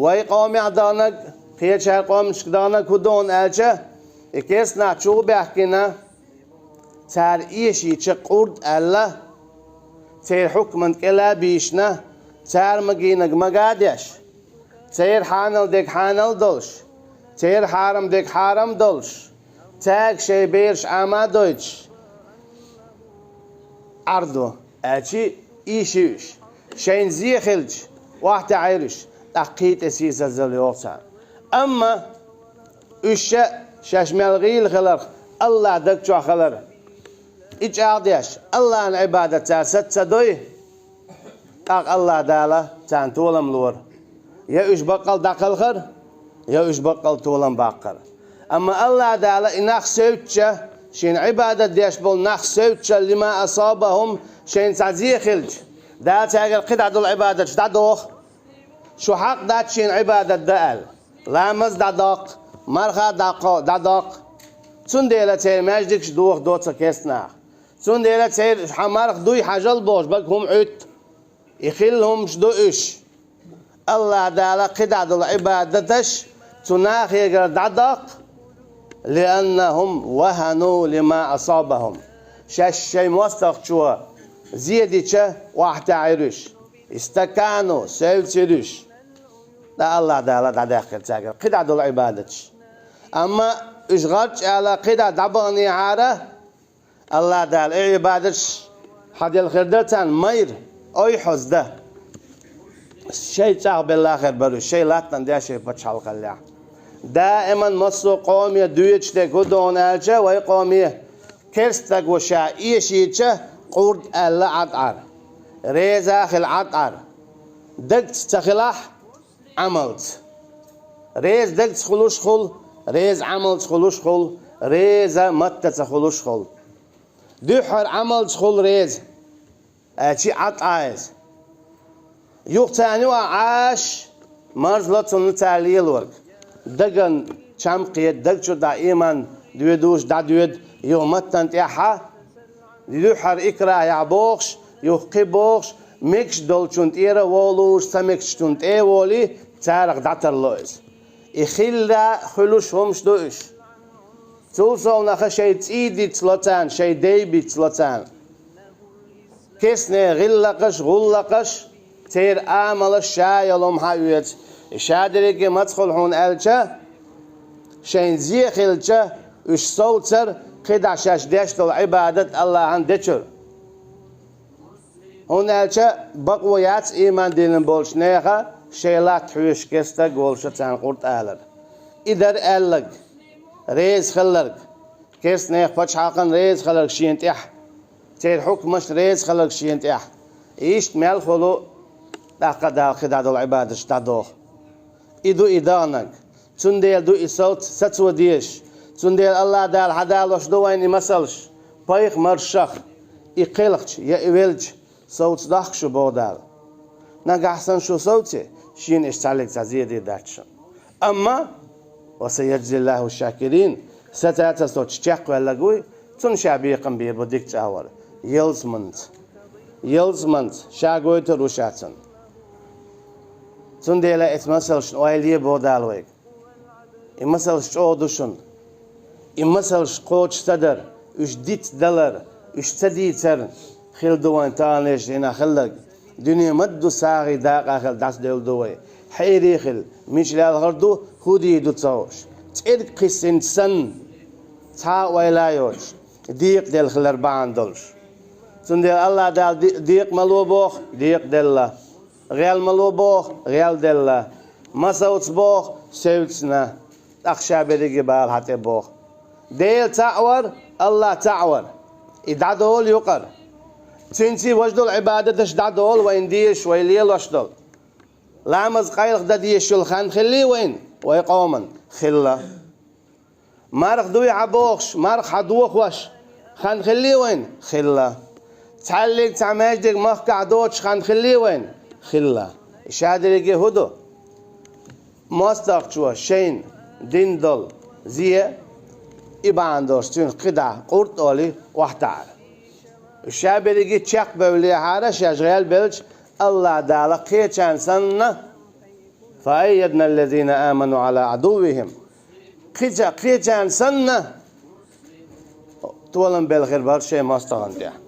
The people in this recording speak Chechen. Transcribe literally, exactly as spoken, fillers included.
вай къомехь даханарг, кхечара къомашка даханарг хӀун ду аьлча, и керстанаш чу баьхкина, цара эшийча къурд аьлла, церан хьукман кӀел а бийшина, цара магийнарг мага а деш, церан хьанал дерг хьанал а долуш, церан хьарам дерг хьарам а долуш, цаьрга шайн бераш Ӏама а дойтуш, Ӏар ду, аьлча, ийши уьш. Шайна зе хилча, охьатаьӀира уьш, тӀаккха кхин тӀе сийсазалла йогӀу царна. Амма уьш ша шаьш мел гӀийла хиларх, АллахӀ даг чохь хилар, и чӀагӀдеш, АллахӀан Ӏибадат цара саца ца дой, тӀаккха АллахӀ Дала царна толам лора. Я уьш баккъал дӀакхалхара, я уьш баккъал толам баккхара. Амма АллахӀ Дала и нах севцча, шена Ӏибадат деш болу нах севцча, лима асабахум, шайна цхьа зе хилча, Дала цаьргара кхидӀа долу Ӏибадаташ дӀадоху. Шу хьакъ дац шена Ӏибадат дан аьлла. Ламаз дӀадоккху, марха дӀакхо-, дӀадоккху. Цундела церан маьждигаш дохадо цу керстанаха. Цундела церан хьан марха дуй хьажал бохуш бага хӀума Ӏуьтту. И хилла хӀумаш ду уьш. АллахӀ Дала кхидӀа долу Ӏибадаташ цу нахегара дӀадоккху, лианнахум вахану лима асабахум. Шаьш шайн мостагӀчо зе дича, охьатаьӀира уьш. Истакану, севцира уьш. ТӀаккха АллахӀ Дала дӀадаьккхира цаьргара кхидӀа долу Ӏибадаташ. Амма уьш гӀарч ала кхидӀа дӀабаханехьара, АллахӀ Дала и Ӏибадаташ хьан делла хир дара царна майра, ойхьазда. Шайн цӀахь белла хир бара уьш, шайн латтана деш шайн пачхьалкхаллехь. Даиман массо а къоме доьдуш дерг хӀун ду аьлча, вай къоме керстаг ву ша эшийча, къурд аьлла ӀатӀӀар. Реза а хила ӀатӀӀар. Дагца ца хилахь, Ӏамалца. Реза дагца хуьлуш хуьлу, реза Ӏамалца хуьлуш хуьлу, реза маттаца хуьлуш хуьлу. Дуьххьара Ӏамалца хуьлу реза, аьлча ӀатӀӀа иза. Юха царна юкъахь Ӏаш, марзло цунна цара лелорг. Даган чам кхета, даг чу дӀа ийман доьдуш дӀадоьду, юха маттана тӀаьхьа, дуьххьара икрахьехь бохуш, юха кхин бохуш, мегаш долчунна тӀера а волуш, ца мегаш цунна тӀе а волий, царах дӀатарло иза. И хилла хуьлуш хӀумаш ду уьш. Цул совнаха шайн цӀий дицло царна, шайн дей бицло царна. Керстанийн гӀиллакхаш, гӀуллакхаш, церан амалаш ша йолу хӀума хьан оьцу. И ша дерриге маца хуьлу хьуна аьлча, шайна зе хилча, уьш совцара кхидӀа шаьш деш долу Ӏибадат АллахӀан дечуьра. ХӀунда аьлча бакъо яц ийман диллина болчу нехан шайн латта хьоьжуш керстаг волуш царна къурд алар. И дара аьлларг, реза хилларг, керстанех пачхьалкхан реза хилларг шена тӀехь, церан хьукмашна реза хилларг шена тӀехь. Иштта мел хуьлу, тӀаккха Дала кхидӀа долу Ӏибадаташ дӀадоху. И ду и даханарг. Цундела ду и совц сацо дезаш. Цундела АллахӀ Дала хьадалош ду вайна и масалш, пайхамаршах, и кхелхча я и велча, совцадоккху шу боху Дала. Нагахь санна шу совце, шена иштта цхьаллиг цхьа зе дийр дац шуна. Амма, ва сайяжзиллаху шакирин, сацаца соцуш чекхваьлларг вуй, цунна ша бекхам бийр бу дика чӀагӀвар. Ялсаманица. Ялсаманица, ша гойтур ву ша цунна. Цундела эцу масалшна ойла е боху Дала вайга. И масалш чӀогӀа ду шуна. И масалш кхочуш ца дар, уьш диц далар, уьш ца дийцар хилла ду вайн таханлерчу дийнахь хилларг. Дуьне ма-дду сагӀий дакъа хилла дӀасадевлла ду вай. Хьерий хилла, мича лелхар ду, хӀун дийр ду ца хууш. ЦӀерг кхиссинчу санна, цхьа а ойла а йоцуш, декъаделла хилар бахьана долуш. Цундела АллахӀ Дала де-, декъа ма ло боху, декъаделла. ГӀел ма ло боху, гӀелделла. Ма совца боху, севцна. ТӀаккха ша берриге бала хьан тӀе боху. Дела цхьаъ вар, АллахӀ цхьаъ вар. И дӀадолу юкъара. Цуьнций важа долу Ӏибадаташ дӀадолу вайна дезаш, вай лелош долу. Ламаз къайлаха дан дезаш йолу хан хиллий вайна, вай къоман? Хилла. Марха дуй хьан бохуш, марха хьан дохош хан хиллий вайна? Хилла. Цхьаллиг цхьа маьждиг махкахь доцуш хан хиллий вайна? Хилла. И ша дерриге хӀун ду? МостагӀчо шайна дина долу зе, и бахьана долуш цуьнах кхидӀа къурд олий охьатаьӀара. Ша берриге чекхбевллехьара, шаьш гӀелбелча, АллахӀ Дала кхечарна санна, فأيدنا الذين آمنوا على عدوهم. Кхеча-, кхечарна санна, толам белхир бар шоай моастагӀашта тӀа.